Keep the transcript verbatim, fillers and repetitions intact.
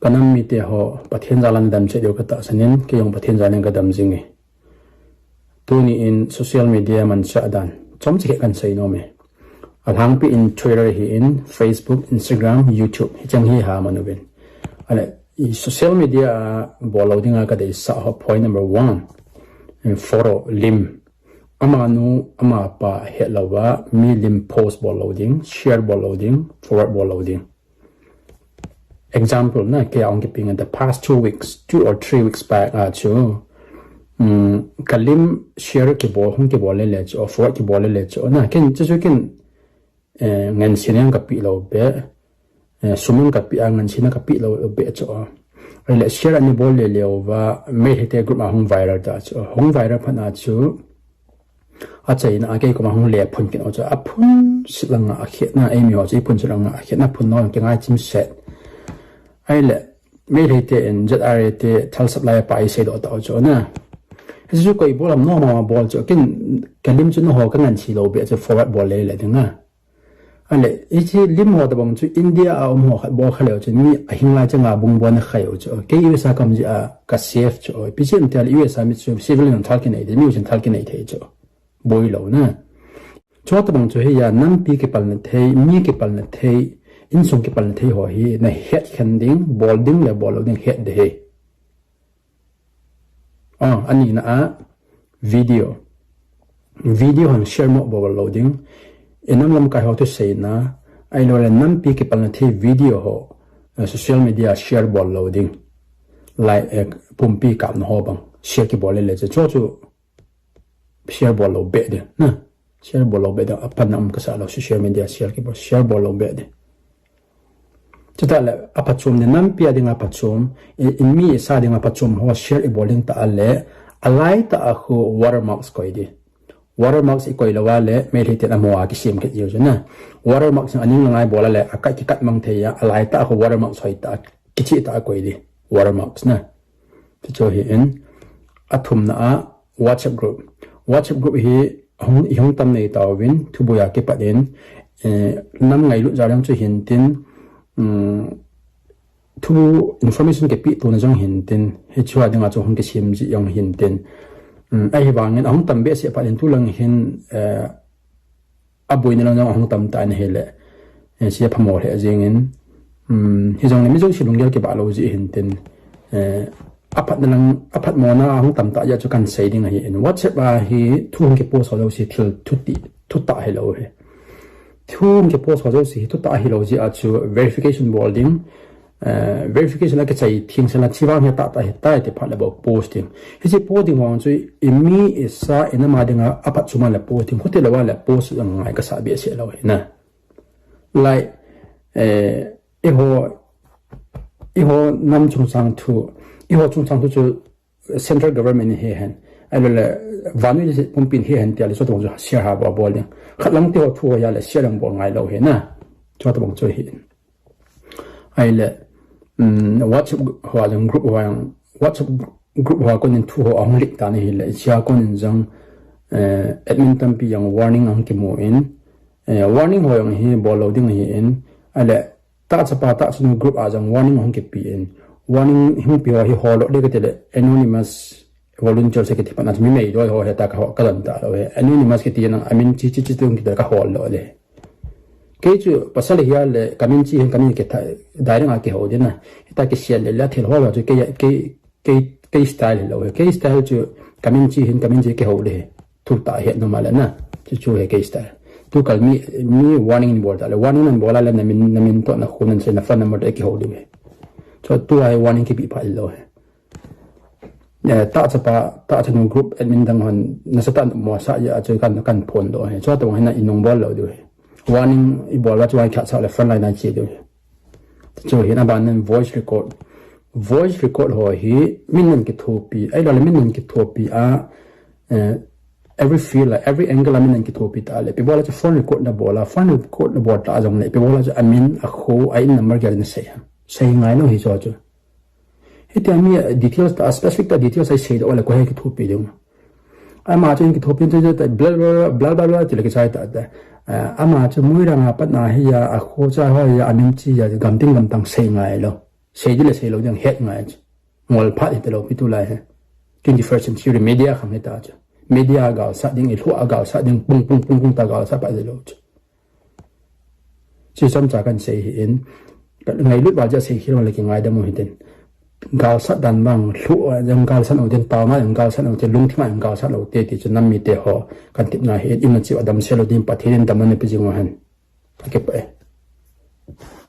Panam mite ho, Pathen jal a nadam cheh diu katahsan in, kei jong Pathen jal in kadam jing e. Tuni in social media manchah dan chomcha khat kahin sei nom e. Alhangpi in Twitter hi in, Facebook, Instagram, YouTube, hicheng hi ha man uvin. Ahile, i social media a bol lou dinga kadeisah ho point number one, eh, photo, lim. Amanu, amapa het louva, mi lim post bol lou ding, share bol lou ding, forward bol lou ding. Example na, kei a hung kipe nge, the past two weeks, two or three weeks back a chu, um, kalim share kibol, hung kibol le le chu, forward kibol le le chu. Na, ken, chu chu ken, eh, ngansena kapeh lou beh, eh, sum kapeh a, ngansena kapeh lou beh chu. Ahile share ana bol le le uva, Meitei te group a hung viral ta chu. Hung viral phat a chu, achaina a kei koma hung le phun kit u chu, aphun sih langa akhetna, eimi ho chu iphun sih langa akhetna phun lou, kingai chim set. Ahile, Meitei te in Z R A te thal supply pa isei doh tau chu na. Hichu koi bol ham, noma bol chu, ken kalim chu nangho kanganse lou beh chu forward bol le le ding na. Ahile, hiche lim ho tabang chu India a um ho khat bol kha leu chu mi ahing lai changa bung bol na khai u chu. Kei U S A kam jeh a ka safe chu. Ipi jeh ham itile U S A mi chu civilian thal kinei thei, mi u chin thal kinei thei chu. Boi lou na. Chutabang chu hiya, nampi kipalna thei, mi kipalna thei, insung kipalna thei ho hi nahet khen ding, bol ding le bol lou ding het ding ahi. Ah, anina a video. Video hon share mo bol lou ding. Inam lamkai ho thuseina, ahilou le nampi kipalna thei video ho, eh, social media share bol lou ding. Like, eh, pumpi kapna ho bang share kibol le le chu, chu chu share bol lou beh ding, na. Share bol lou beh ding, apanna um kasah lou, social media share kibol, share bol lou beh ding. Chutah le, aphatchom ding, nampi a dinga phatchom, i, i mi isa dinga phatchom ho share ibol ding tah le, alai tah a khu watermarks koi ding. Watermarks ikoi lou a le, Meitei ten amaho a kisem kit jiu chu na. Watermarks in aning lang a ibol a le, akai kikat mang thei a, alai tah a khu watermarks hoi tah, kicheh tah a koi ding. Watermarks na. Ti chu hi in, athumna a WhatsApp group. WhatsApp group hi hung, i hung tam nei tauvin, thuboi a kipat in, eh, nam ngailut jal jong chu hintin, um, thu information kipe tona jong hintin, hichea dinga chu hung kisem ji jong hintin. Um, ahivangin ahung tam behseh phat in tulang hin, eh, aboina lang jong ahung tam tan ahile, eh, hiche aphamo lheh jengin, um, hijongle mi jouse lunggel kibah lou jeh hintin, eh, aphatna lang, aphatmona ahung tam tah jeh chu kahin sei ding ahin. WhatsApp a hi thu hung kipost ho jouse thil thuti, thutah hilou hi. Thu hung kipost ho jouse hi thutah hilou jeh a chu verification bol ding, eh, verification akichai theng sela, hiche vang hi atah tah ahitai ti phat le bou post ding. Hiche post ding vang chu i mi, isa, inam a dinga aphatchom a le post ding, khuti lou a le post jong ngai kasah behseh lou hi na. Like, eh, eiho, eiho nam chungchang thu, eiho chungchang thu chu central government in ahe hen. Ahilou le, vannoi leiset pumpin ahe hen tia le, chutabang chu share ha bol bol ding. Khat lang te ho thu ho a le share lang bol ngai lou hi na. Chutabang chu hi. Ahile, um, WhatsApp ho a jong group ho a jong, WhatsApp group ho a konin thu ho ahung leak tan ahile, hichea konin jong, eh, admin tampi jong warning ahung kimu in, eh, warning ho jong hi bol lou ding ahin, ahile, tahchapa tahchanu group a jong warning ahung kipe in, warning hung pe ho hi holdoh ding kati le, anonymous volunteer se kiti phat na chu mi meidoi ho hi ta ka ho, ka don talou hi. Anonymous kiti na, amin chi chi chi tung kiti ka holdoh le. Kei chu pasal hi a le, kamin chi hin kamin kitha, direct a kihou ding na. Hita kisial le, le thil ho ho chu kei, kei, kei, kei style hilou hi. Kei style chu kamin chi hin kamin chi kihou le hi. Thutah hi nom a le na. Chu chu hi kei style. Tukal mi, mi warning in bol ta le. Warning in bol a le namin, namin toh na khu nan sei na phone number toh kihou ding hi. Chu tua hi warning kipe pha hilou hi. Eh, tahchapa, tahchanu group admin dang hon, nasatah in mo sah jeh a chu kan, kan phondoh hi. Chutabang hin na inung bol lou diu hi. Warning ibol a chu ahi khat sah le frontline a che diu hi. Chu hin abanin voice record. Voice record ho hi min nan kithopi, ahilou le min nan kithopi a, eh, every field, like, every angle a min nan kithopi ta le. Ipi bol a chu phone record nabol a, phone record nabol ta jong le. Ipi bol a chu amin, akho, a in number gel nasei a. Sei ngai lou hi chu chu. Hitia mi details tah, specific tah details a isei doh le koi hi kithopi ding. Ama chu kithopi chu blah, blah, blah, blah, blah, ti le kichai tah tah. Ah, ama chu Moirang a pat na hi a, akho cha ho hi a, amin chi a, gamtin gamtang sei ngai lou. Sei ding le sei lou ding het ngai chu. Ngol phat hita lou pi tulai hi. Twenty-first century media khang hita chu. Media galsat ding, i lhuh a galsat ding, pung pung pung pung ta galsat pha lou chu. Chi chomcha kan sei hi in, ngailut val ja sei khilou le kingaidam u hitin. Galsat dan bang lhuh a jong galsat u tin, tao ma jong galsat u tin, lungthim a jong galsat u te ti chu nam mite ho kan tipna hi in, i na chi adam se lou ding Pathen in damna pi jing u hen. Ka kipah e.